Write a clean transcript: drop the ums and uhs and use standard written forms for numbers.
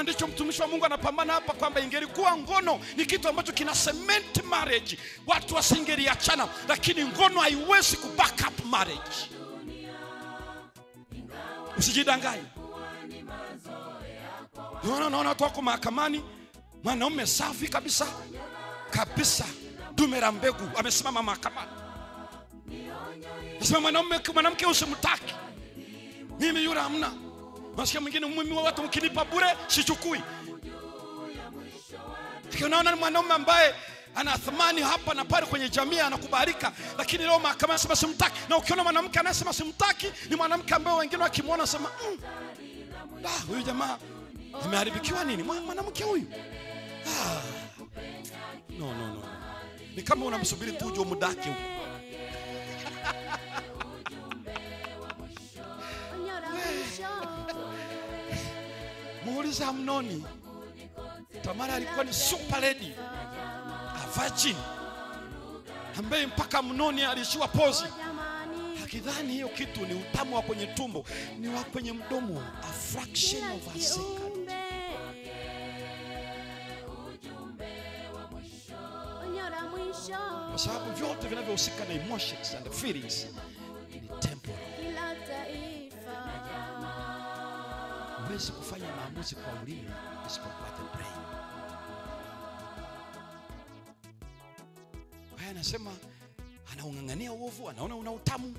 Na ndicho mtumishi wa Mungu anapambana hapa, kwamba ingelikuwa ngono ni kitu ambacho kina cement marriage, watu wasingeliachana, lakini ngono haiwezi ku back up marriage. Usijidanganye. Naona watu wako mahakamani, mwanaume safi kabisa kabisa, dume la mbegu, amesimama mahakamani. Nasema mwanamke usimtaki. Mimi yule hamna. Nasikia mwingine, mimi watu mkinipa bure sichukui. Unaona ni mwanaume ambaye ana thamani hapa na pale kwenye jamii, anakubalika, lakini leo mahakamani anasema simtaki. Na ukiona mwanamke anasema simtaki, ni mwanamke ambaye wengine wakimuona wanasema huyu jamaa ameharibikiwa nini? Mwanamke huyu. No, no, no. Ni kama unamsubiri tu uje umdake huko. Muulize Amnoni. Tamara alikuwa ni super lady, a virgin, ambaye mpaka Amnoni alishiwa pozi. Hakidhani hiyo kitu ni utamu wa kwenye tumbo, ni wa kwenye mdomo, a fraction of a second. Kwa sababu vyote vinavyohusika na emotions and feelings ni temporal. Huwezi kufanya maamuzi kwa ulimi isipokuwa the brain. Kwa hiyo anasema anaung'ang'ania uovu, anaona una utamu.